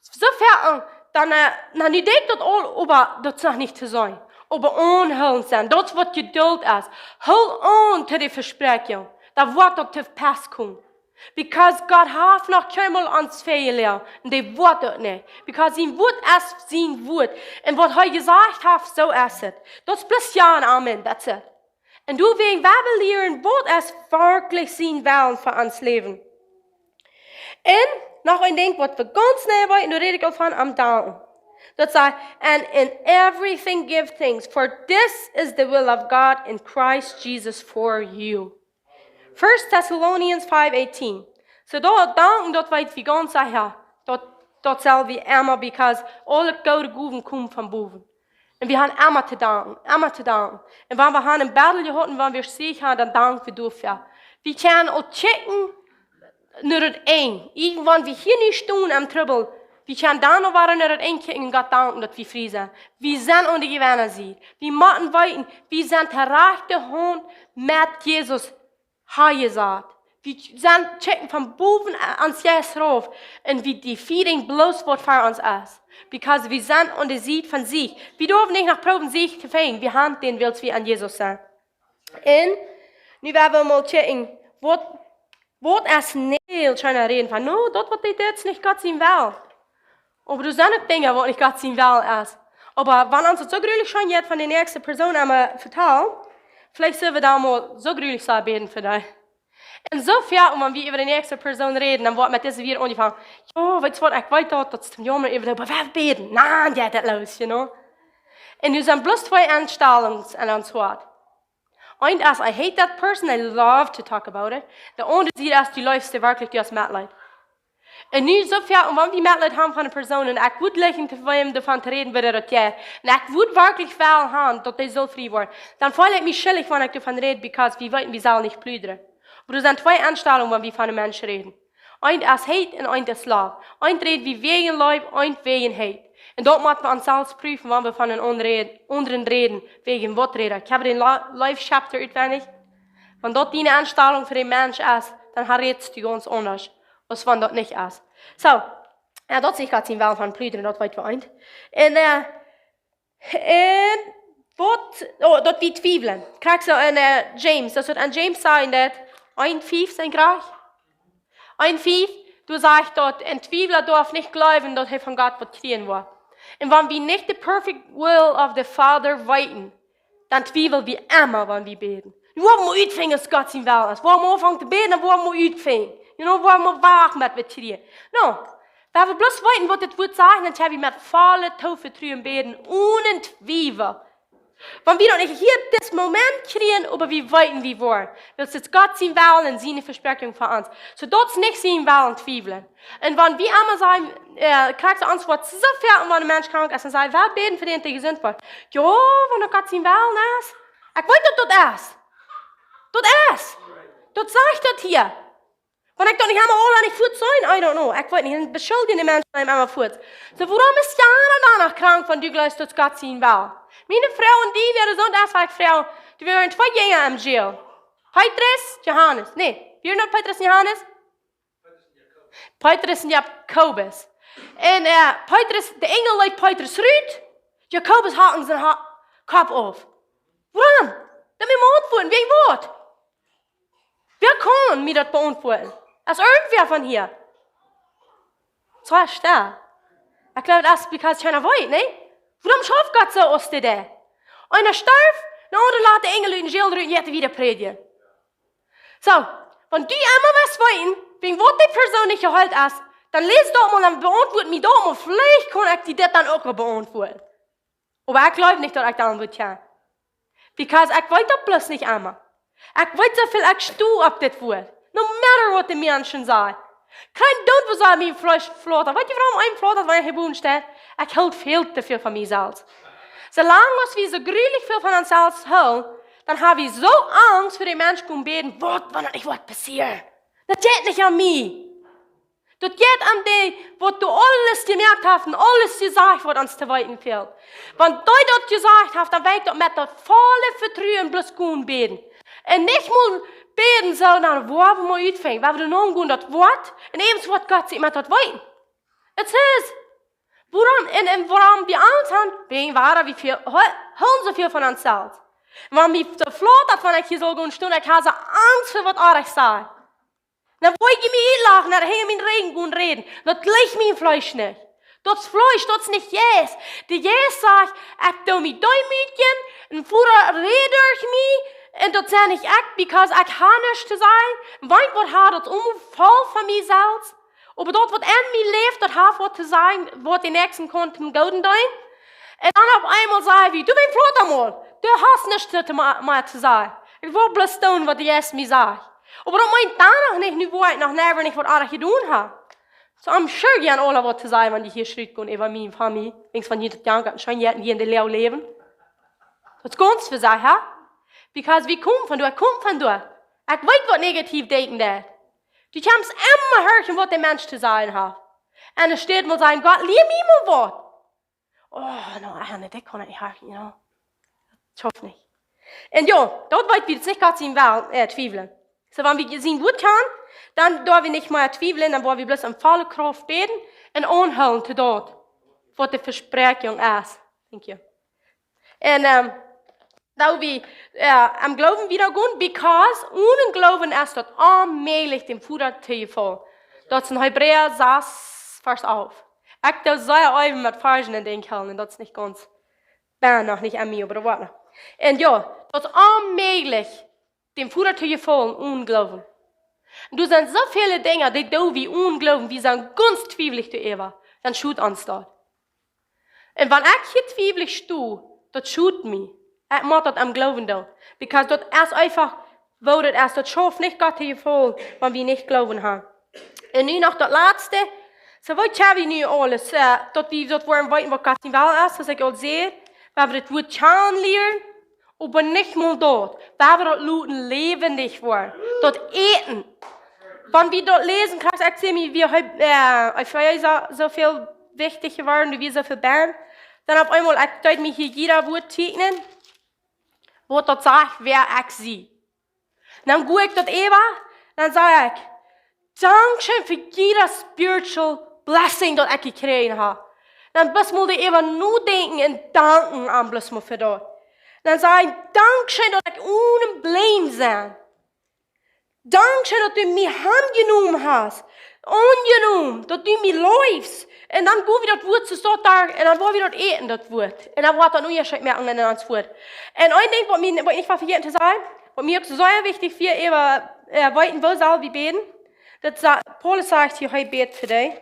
Soo wiet, äh, dan, äh, na, nu denkj daut aul, oba daut es noch nich to sennen. Oba aunhoolent sennen, daut es waut Jedult es. Hool aun to de Vespräakjunk. Dan woat daut to pass komen. Because Gott haft noch kjeenmol ons väajeloagen. Un dee woat daut nich. Because sien Wuat es sien Wuat. Un waut hee jesajcht haft, soo es et. Daut es bloos jo un amen, that's it. Un doawäajen woa wie lieren, waut es werkjlich sien Well fa ons Läwen. Un noch een Dinkj, waut wie gaunz nie weeten, doa räd ekj aul von, aum danken. Daut sajcht: "And in everything give thanks, for this is the will of God in Christ Jesus for you." First Thessalonians five eighteen. So daut danken, daut weet wie gaunz secha. Daut, daut sell wie emma, because aule goode Gowen komen von bowen. Un wie haben emma to danken, emma to danken. Un wan wie haben een Battle jehaut un wan wie Sieg haben, dan dank wie doafäa. Wie kjennen uk kjikjen no daut Enj. Even wan wie hia nu stonen em Trubbel, wie kjennen dan noch wada no daut Enj kjikjen un Gott danken, daut wie frie sent. Wie sent aun de Jewenna-Sied. Wie motten weeten, wie sent de rajchte Haunt met Jesus hia jesat. Wie sent, kjikjen von bowen a-, aun Jesus rauf un wie defeaten bloos waut fa ons es. Because wie sent aun de Sied von Sieg. Wie derwen nich noch proowen Sieg to finjen. Wie haben dän, wiels wie aun Jesus sent. Un nu woa wie mol kjikjen, waut, waut es nich scheen räden von: "No, daut waut dit es nich Gott sien Well." Oba doa sent uk Dinja, waut nich Gott sien Well es. Oba wan ons daut soo grulich scheen jeit, von de näakjste Persoon emma vetalen, veleicht sent wie dan mol soo grulich soo bäden fa dee. Un soo foaken, wan wie äwa de näakjste Persoon räden, dan woat met dise wada aunjefongen: "Jo, weetst waut, ekj weet daut, daut es toom jaumren äwa dee, oba wie bäden." Na, dan jeit daut loos, you know. Un nu sent bloos twee Enstalungen en ons Hoat. Eent es: "I hate that person, I love to talk about it." De aundre Sied es: "Du leefst dee werkjlich, du hast Metleet." Un nu soo foaken, wan wie Metleet haben von eene Persoon un ekj wudd jleichen to wäm doavon to räden, woo daut jeit, un ekj wudd werkjlich well haben, daut dee saul frie woaren, dan feel ekj mie schullich, wan ekj doavon räd, because wie weeten, wie sellen nich pludren. Oba doa sent twee Enstalungen, wan wie von een Mensch räden. Eent es hate un eent es love. Eent räd wie wäajen Leew, eent wäajen hate. Un daut mott wie ons selfst proowen, wan wie von een aundren räd-, aundren räden, wäajen waut räden. Ekj hab dän La-, Leew Chapter utwendich. Wan daut diene Enstalunk fa dän Mensch es, dan rätst du gaunz aundasch, aus wan daut nich es. So, jo, daut es nich Gott sien Well von pludren, daut weet wie eent. Un, äh, un waut, oh, daut wie twiewlen. Krakjt soo en, äh, James, daut es en James sajen, daut eent fief, sent krakjt? Eent fief, doa sajcht daut, een Twiewla darf nich jleewen, daut hee von Gott waut kjrieen woat. Un wan wie nich the perfect will of the Father weeten, dan twiewel wie emma, wan wie bäden. Wie woaren mau utfinjen, aus Gott sien Well es. Wie woaren mau aunfangen to bäden, dan woaren wie mau utfinjen. You know, wie woaren mau wachten, waut wie kjrieen. No, wan wie bloos weeten, waut daut Wuat sajcht, dan kjenn wie met volle Toovetruen bäden, onen Twiewel. Wan wie daut nich hia dit Moment kjrieen, oba wie weeten, wie woaren. Wiels daut es Gott sien Wellen un siene Vespräakjunk fa ons. Soo daut es nich sien Wellen twiewlen. Un wan wie emma sajen, äh, krakjt soo ons woat soo väl, un wan een Mensch krank es, dan saj wie, wie bäden fa dän, daut hee jesunt woat. Jo, wan daut Gott sien Wellen es. Ekj weet daut daut es. Daut es. Daut sajcht daut hia. Wan ekj daut nich emma aula nich fuaz saj, I don't know. Ekj weet nich, un beschuldjen de Menschen emma fuaz. Soo, wuarom es Jana dan noch krank, wan du jleefst daut es Gott sien Wellen? Miene Fru un dee wieren soo, daut es waut ekj froag. Doa wieren twee Jinja em Jail. Petrus, Johanes. Nä, wieren daut Petrus un Johanes? Petrus un Jakobus. Un, äh, Petrus, de Enjel leet Petrus rut. Jakobus haut sien Ha-, Kopp auf. Wuarom? Daut mie mol auntwuaden, wäajen waut? Wäa kaun mie daut beauntwuaden? Es irjentwäa von hia? Soo stell. Ekj jleew, daut es because kjeena weet, nä? Wuarom schauft Gott soo aus dee deit? Eena storf, de aundra lat de Enjel ut dän Jail rut un jeit wieda prädjen. Soo, wan du emma west weeten, wäajen waut dee Persoon nich jeheelt es, dan läs daut mol un beauntwuad mie daut mol. Veleicht kaun ekj die dit dan uk aul beauntwuaden. Oba ekj jleew nich, daut ekj daut aul wudd kjennen. Because ekj weet daut bloos nich emma. Ekj weet soo väl, ekj sto opp dit Wuat. No matter waut de Menschen sajen. Kjeen Doot, woo saul mien Fleesch flautren. Weet jie, wuarom een flautert, wan hee bowen steit? Ekj hool väl too väl von mie selfst. Soo lang aus wie soo jreslich väl von ons selfst hoolen, dan ha wie soo Angst fa de Menschen komen bäden, waut, wan daut nich woat passieren. Daut jeit nich aun mie. Daut jeit aun dee, waut doa aules jemoakt haft un aules jesajcht, waut ons to weeten fält. Wan dee daut jesajcht haft, dan woa ekj daut met daut volle Vetruen bloos gonen bäden. Un nich mol bäden soo, dan woa wie mol utfinjen, woa wie doa nogonen daut Wuat, un äwent woat Gott sikj met daut weeten. It's his. Wuarom, un, un wuarom wie Angst han, wäajen wua wie väl, hoo-, hoolen soo väl von ons selfst. Wan mie soo flautert, wan ekj hia saul gonen stonen, ekj ha soo Angst fa waut oajch sajen. Dan woa jie mie utlachen, dan hinja mienen Rigjen gonen räden. Daut jlikjt mien Fleesch nich. Daut es Fleesch, daut es nich Jeist. De Jeist sajcht, ekj doo mie deemootjen, un Voda rät derch mie, un daut sie nich ekj, because ekj ha nuscht to sajen. Wan ekj waut ha, daut es aulemol voll von mie selfst. Oba daut, waut en mie läft, daut haft waut to sajen, waut de Näakjsten kaun toom Gooden doonen. Un dan opp eemol saj wie, du, wäm flautert mol? Du hast nuscht to, to ma-, mea to sajen. Ekj well bloos doonen, waut de Jeist mie sajcht. Oba daut meent dan noch nich, nu woa ekj noch never nich waut oajch jedonen ha. So, I'm sure jie han aula waut to sajen, wan jie hia schriewen gonen äwa mie un von mie. Denkjst von hia daut jankat un scheen jeit un hia en de Leew läwen. Daut es gaunz fa sikj, ha? Because wie komen von doa, ekj kom von doa. Ekj weet, waut negativ denkjen deit. Du kjemst emma horchen, waut de Mensch to sajen haft. Un ea steit mol sajen, Gott, lia mie mol waut. Oh, no, ah, nä, daut kaun ekj nich horchen, you know. Daut schauft nich. Un jo, daut weet wie, daut es nich Gott sien Wellen, äh, twiewlen. Soo, wan wie sien Wuat kjanen, dan doo wie nich mea twiewlen, dan woa wie bloos en volle Krauft bäden un aunhoolen to daut, waut de Vespräakjunk es. Thank you. Un, ähm, daut wie, äh, em Gloowen wieda gonen, because onen Gloowen es daut onmäajlich, däm Voda to jefaulen. Daut es en Hebräa sas, Varsch alf. Ekj doo sea äwen met Varschen en denkj hoolen, un daut es nich gaunz, bie noch nich aun mie, oba daut woat noch. Un jo, daut es onmäajlich, däm Voda to jefaulen onen Gloowen. Un doa sent soo väle Dinja, dee doo wie onen Gloowen, wie sent gaunz twiewlich doaräwa, dan schot ons daut. Un wan ekj hia twiewlich sto, daut schot mie. Ekj mott daut em Gloowen doonen. Because daut es eefach, woo daut es, daut schauft nich Gott to jefaulen, wan wie nich Gloowen han. Un nu noch daut latste. Soo, waut ha wie nu aules? Äh, daut wie daut woaren weeten, waut Gott sien Wellen es, soo aus ekj aul säd. Wie haben daut Wuat kjanen lieren, oba nich mol daut. Wie haben daut loten läwendich woaren. Daut Äten. Wan wie daut läsen, krakjt, ekj saj mie, wie hee, äh, ekj weet soo, soo väl wichtja jeworden, du wieescht soo väl bäden. Dan opp eemol, ekj deed mie hia jieda Wuat teekjnen, waut daut sajcht, wäa ekj sie. Dan go ekj daut äwa, dan saj ekj, dankscheen fa jieda spiritual blessing, daut ekj jekjräajen ha. Dan bloos mol doaräwa nodenkjen un danken am bloos mol fa daut. Dan saj ekj, dankscheen, daut ekj onen Blame sie. Dankscheen, daut du mie aunjenomen hast. Aunjenomen, daut du mie leefst. Un dan go wie daut Wuat soo doa, un dan woa wie daut äten, daut Wuat. Un dan woat daut een Unjascheet moaken en ons Wuat. Un een Dinkj, waut mie, waut ekj nich woa vejäten to sajen, waut mie uk sea wichtich wia, äwa, äh, weeten, woo saul wie bäden? Daut sa-, Paulus sajcht hia, hee bät fa dee.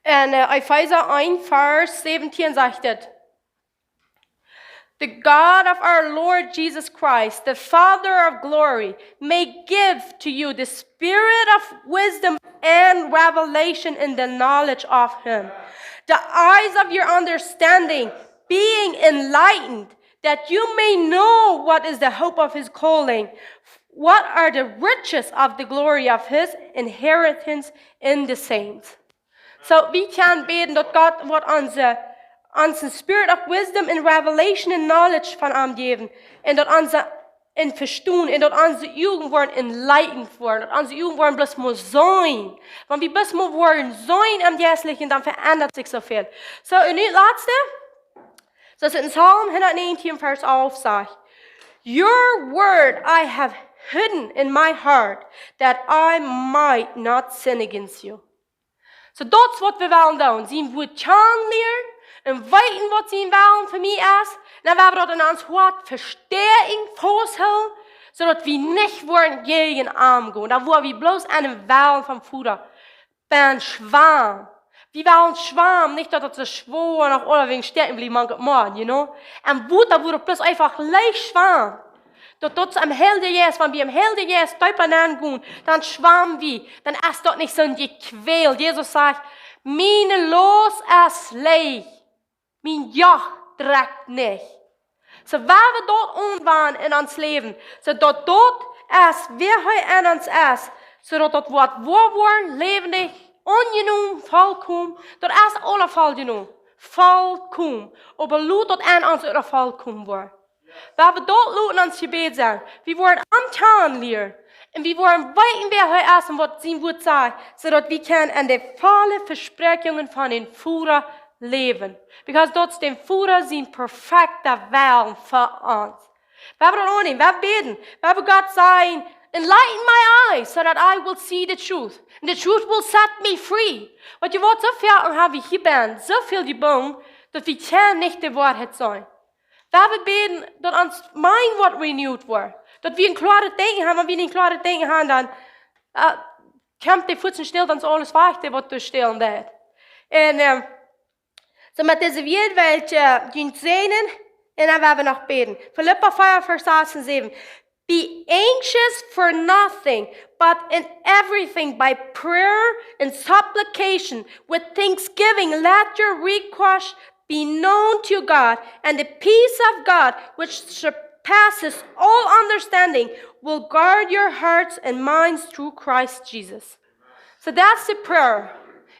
En, äh, Efeesa eent, Varsch säwentieen sajcht et: The God of our Lord Jesus Christ, the Father of glory, may give to you the spirit of wisdom and revelation in the knowledge of him. The eyes of your understanding being enlightened, that you may know what is the hope of his calling, what are the riches of the glory of his inheritance in the saints. So, wie kjennen bäden, daut Gott woat onse, onse spirit of wisdom and revelation and knowledge von am jäwen. Un daut onse, un vestonen, un daut onse Uagen woaren enlightened woaren, daut onse Uagen woaren bloos mau seenen. Wan wie bloos mau woaren seenen em Jeistlichen, dan veendat sikj soo väl. So, un nu daut latste. Soo aus et en Psalm hundatnäajentieen Varsch alf sajcht: "Your word I have hidden in my heart, that I might not sin against you." So, daut es waut wie wellen doonen. Sien Wuat kjanen lieren un weeten waut sien Wellen fa mie es. Dan woa wie daut en ons Hoat vestäakjen, fausthoolen, soo daut wie nich woaren jäajen am gonen. Dan woa wie bloos aun dän Wellen vom Voda. Bie schwamen. Wie wellen schwamen, nich daut daut soo schwoa noch aulawäajen stäakjen blift, mank et mau, you know? Un Wota woat bloos eefach leicht schwamen. Daut daut em Heiljen Jeist, wan wie em Heiljen Jeist deepa nenn gonen, dan schwamen wie, dan es daut nich soo een Jekwäl. Jesus sajcht: "Miene Laust es leicht, mien Joch drekjt nich." So, wan wie daut aunwenjen en ons Läwen, soo daut daut es, wäa hee en ons es, soo daut daut woat woa woaren, läwendich, aunjenomen, volkomen, daut es aul voll jenomen, volkomen, oba lot daut en ons uk vollkomen woaren. Wan wie daut loten ons Jebäd sennen, wie woaren am kjanen lieren. Un wie woaren weeten, wäa hee es un waut sien Wuat sajcht, soo daut wie kjennen aun de volle Vespräakjungen von dän Voda läwen. Because daut es dän Voda sien perfekta Wellen fa ons. Wan wie daut aunnämen, wan wie bäden, wan wie Gott sajen: "Enlighten my eyes so that I will see the truth. And the truth will set me free." Weetst du waut, soo väl haben wie hia benne, soo väl jebungen, daut wie kjennen nich de Woarheit seenen. Wan wie bäden, daut ons mind woat renewed woat. Daut wie een kloaret Denkjen haben, wan wie een kloaret Denkjen haben, dan, äh, kjemt de Futzen stellt ons aules wajch, dee waut doa stellen deit. Un, ähm, soo met dise Wieed well ekj, äh, junt säajnen, un dan woa wie noch bäden. Filippa vea, Varsch sas un säwen. "Be anxious for nothing, but in everything by prayer and supplication with thanksgiving, let your request be known to God, and the peace of God, which surpasses all understanding, will guard your hearts and minds through Christ Jesus." So that's the prayer.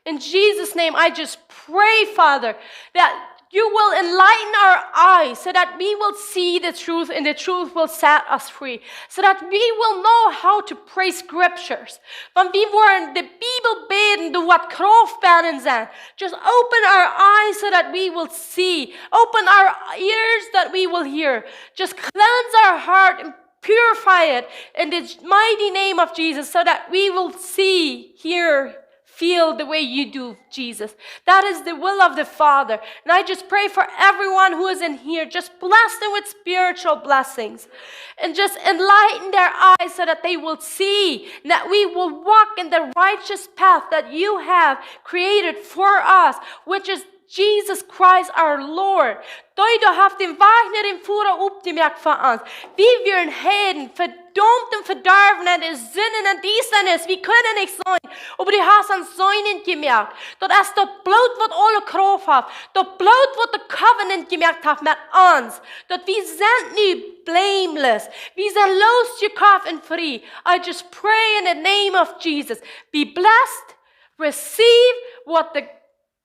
In Jesus' name, I just pray, Father, that you will enlighten our eyes so that we will see the truth and the truth will set us free, so that we will know how to pray scriptures. Wan wie woaren de Bibel bäden, doa woat Krauft bennen sennen. Just open our eyes so that we will see. Open our ears that we will hear. Just cleanse our heart and purify it in the mighty name of Jesus so that we will see, hear, feel the way you do, Jesus. That is the will of the Father. And I just pray for everyone who is in here. Just bless them with spiritual blessings. And just enlighten their eyes so that they will see, and that we will walk in the righteous path that you have created for us, which is Jesus Christ our Lord. Dee, dee haft dän Wajch no dän Voda opjemoakt fa ons. Wie wieren Heiden, vedaumt un vedorwen en de Sind un Diestanis. Wie kunnen nich sennen, oba du hast ons sennen jemoakt. Daut es daut Bloot waut aule Krauft haft. Daut Bloot waut de Covenant jemoakt haft met ons. Daut wie sent nu blameless. Wie sent losjekoft un frie. I just pray in the name of Jesus. Be blessed. Receive what the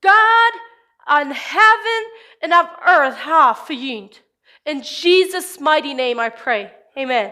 God on heaven and of earth haft fa junt. In Jesus' mighty name I pray. Amen.